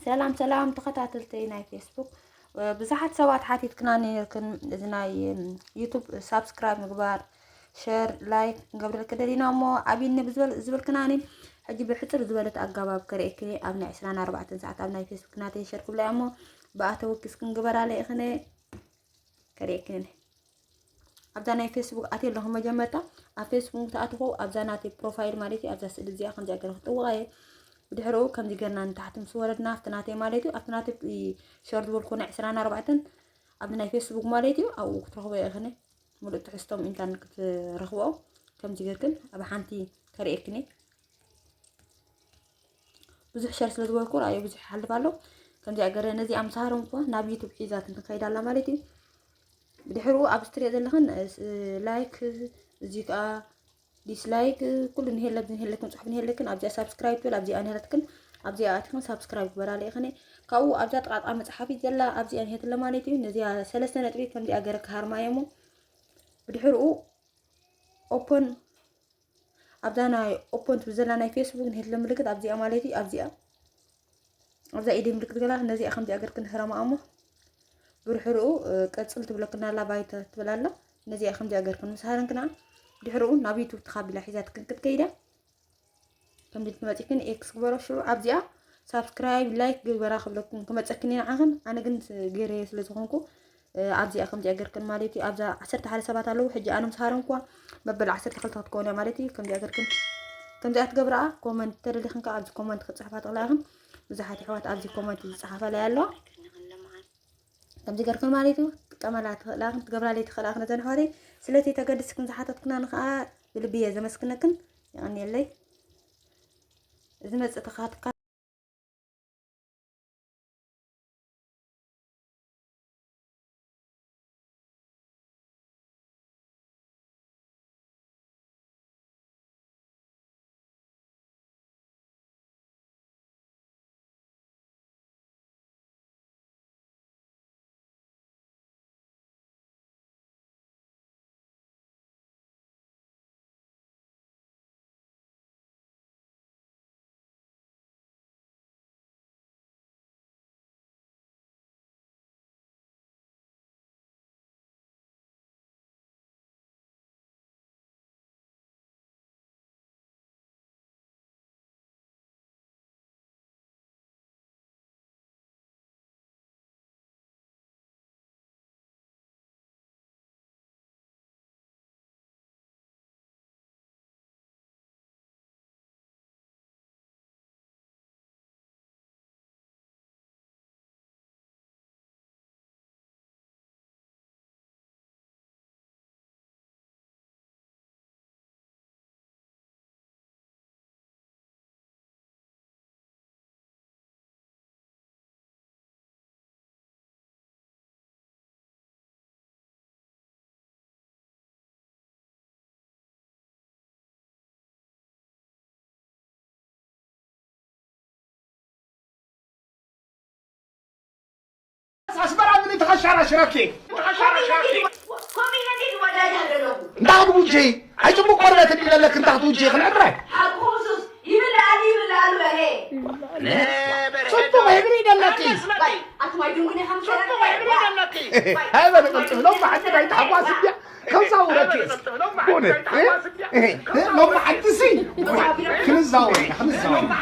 ሰላም ሰላም ተኸታተልተይ ናይ ፌስቡክ፣ እ፣ ብዙሓት ሰባት ሓቲትክና ነይርክን፣ እዚ ናይ፣ እም፣ ዩቱብ ሳብስክራይብ ምግባር፣ ሸር፣ ላይክ ክንገብረልክ ደሊና እሞ፣ ኣብይኒ ብዝበል-፣ ዝበልክናኒ፣ ሕጂ ብሕጽር ዝበለት ኣገባብ ከርእየክን እየ። ኣብ ናይ ዕስራን ኣርባዕተን ሰዓት ኣብ ናይ ፌስቡክ ናተይ ሸር ክብላ እየ እሞ፣ ብኣ ተወኪስክን ግበራለይ ኢኽነ። ከርእየክን እየ። ኣብዛ ናይ ፌስቡክ ኣትየ ኣለኹ። መጀመርታ ኣብ ፌስቡክ ትኣትኹ፣ ኣብዛ ናተይ ፕሮፋይል ማለት እዩ፣ ኣብዛ ስእሊ እዚኣ ከምዚኣ ገይረ ክጥውቓ እየ። ብድሕሪኡ ከምዚ ገርና ንታሕቲ ምስ ወረድና፣ ኣብቲ ናተይ ማለት እዩ፣ ኣብቲ ናተይ ሸር ዝበልኩ ናይ ዕስራን ኣርባዕተን፣ ኣብዚ ናይ ፌስቡክ ማለት እዩ፣ ኣብኡ ክትረኽቦ ኢኽን። ምሉእ ትሕዝቶም ኢንታን ክትረኽቦ ከምዚ ገርክን ኣብ ሓንቲ ከርእየክን እየ። ብዙሕ ሸር ስለ ዝበልኩ፣ ራእዩ ብዙሕ ይሓልፍ ኣሎ። ከምዚኣ ገረ ነዚኣ ምስ ሃረምኩዋ ናብ ዩቱብ ሒዛትኒ ትኸይድ ኣላ ማለት እዩ። ብድሕሪኡ ኣብ ስትሪኦ ዘለኽን፣ እ፣ ስ-፣ ላይክ፣ እዚ ከኣ ዲስላይክ፣ ኩሉ ንሄለብ፣ ንሄለክን ጽሑፍ ንሄለክን፣ ኣብዚኣ ሳብስክራይብ ትብል፣ ኣብዚኣ ንሄለትክን፣ ኣብዚኣ ኣትክን ሳብስክራይብ ግበራ ለይኽነ። ካብኡ ኣብዛ ጥቓጥቓ መጽሓፊት ዘላ ኣብዚኣ ንሄትለ ማለት እዩ። ነዚኣ ሰለስተ ነጥቢ ከምዚኣ ገረ ክሃርማ እየ እሞ፣ ብድሕሪኡ ኦፖን፣ ኣብዛ ናይ ኦፖን ትብል ዘላ ናይ ፌስቡክ ንሄትለ ምልክት ኣብዚኣ ማለት እዩ። ኣብዚኣ፣ ኣብዛ ኢደይ ምልክት ገላ ነዚኣ ከምዚኣ ገርክን ህረማ እሞ፣ ብድሕሪኡ፣ እ፣ ቀጽል ትብለክና ኣላ፣ ባይተ ትብል ኣላ። ነዚኣ ከምዚኣ ገርክን ምስ ሃረንክና፣ ድሕሪኡ ናብ ዩቱብ ተኻቢላ ሒዛትክን ክትከይዳ። ከምዚ ትመጺክን ኤክስ ግበሮ። ሽዑ ኣብዚኣ ሳብስክራይብ፣ ላይክ ግበራ ክብለክን ክመጸክን እዩ ንዓኽን። ኣነ ግን ስ-፣ ገይረዮ ስለ ዝኾንኩ፣ እ፣ ኣብዚኣ ከምዚኣ ገርክን ማለት እዩ። ኣብዛ ዓሰርተ ሓደ ሰባት ኣለዉ። ሕጂ ኣነ ምስ ሃረምኩዋ መበል ዓሰርተ ክልተ ክትከውን እያ ማለት እዩ። ከምዚኣ ገርክን፣ ከምዚኣ ትገብርኣ። ኮመንት ተደሊኽን ከኣ ኣብዚ ኮመንት ክትጽሕፋ ትኽእላ ኢኽን። ብዙሓት ኣሕዋት ኣብዚ ኮመንት ዝጸሓፋ ኣለዋ። ከምዚ ገርክን ማለት እዩ። ትጥቀመላ ትኽእላ ኢኽን፣ ትገብራለይ ትኽእላ ኢኽን። እዘን ኣሕዋተይ ስለቲ ተገድስክን ዝሓተትክናኒ ከኣ ብልቢ እየ ዘመስግነክን። የቐንየለይ። እዚ መጽእ ተኻትካ ኣስመራ ምን ተኸሻራሽረኪ? ከምኡ ኢለ ድየ ዝወዳደር ዘለኹ? እንዳ ክትውጀይ፣ ኣይ ጽቡቕ ቆርበት እንዲለለክ እንዳ ክትውጀይ ክንዕብራይ። ሓቁ ኹሱስ ይብልዓሉ፣ ይብልዓሉ በርሄ። ጽቡቕ ሕብሪ ደለኪ። ኣይ፣ ኣቱም ኣይድንጉን ኢኻ ምሰለኒ። ጽቡቕ ሕብሪ ደለኪ። ኣይ፣ በል ቅጽል፣ ሎም ሓንቲ ናይ ታሕጓስ እንድያ። ከዛውረኪ። በእውነት፣ እ? እ? እ? ሎም ሓንትሲ። ክንዛወር ኢና፣ ክንዛወር ኢና።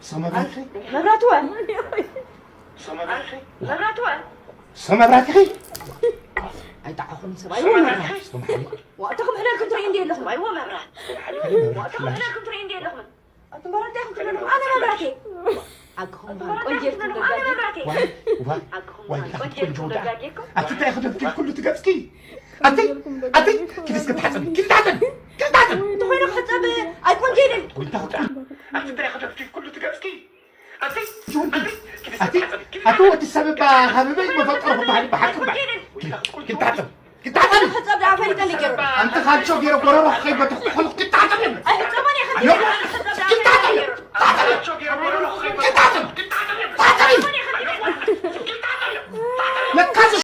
ሰው መብራት ኸይ? መብራት ወ? ሰው መብራት ኸይ? ሰው መብራት ኸይ? ኣይጠዓኹም ሰብ፣ ኣይዎ መብራት። ሰው መብራት። ዋ፣ እታ ክምሕለልኩም ትርኢ እንዲ ኣለኹም፣ ኣይዎ መብራት። ዋ፣ እታ ክምሕለልኩም ትርኢ እንዲ ኣለኹም። ኣቱም መብራት ዲኹም ትብሉ? ኣነ መብራት እየ። ኣግኹም ኣቱም መብራት ቆንጆ ዲኹም ትብሉ? ኣነ ደጋጊ። መብራት እየ። ዋይ፣ ዋይ፣ ኣግኹም ዋይ፣ ቆንጆ ቆንጆ ደጋ። ደጋጊ እኮ። ኣቲ እንታይ ክደፍኪ ኩሉ ትገጽኪ? ኣቲ፣ ኣቲ፣ ኪድስ ክትሓጽቢ፣ ኪድ ተሓጽቢ፣ ኪድ ተሓጽቢ። እንተኾይኑ ክሕጸብ ኣይኮንኩ ኢለ። ጎይታ ክጥዑም። ኣቲ እንታይ ክደፍኪ ኩሉ ትገጽኪ? ኣቲ፣ ኣቲ፣ ኣቲ፣ ኣቲ ወዲ ሰብ እባ ሃበበይ መፈጠርኩ ባህሊ ብሓቂ እባ። ኪድ ተሓጽቢ። ክታተል። ክታተል። ሕጸብ ደኣ ፈሊጠ ነጊሩ። ኣንቲ ካልቾ ገይረ ጎረሮ ከይበተኽኩ ከለኹ ክታተል። ኣይሕጸቦን እየ። ኣዮ። ክታተል። ክታተል። ክታተል።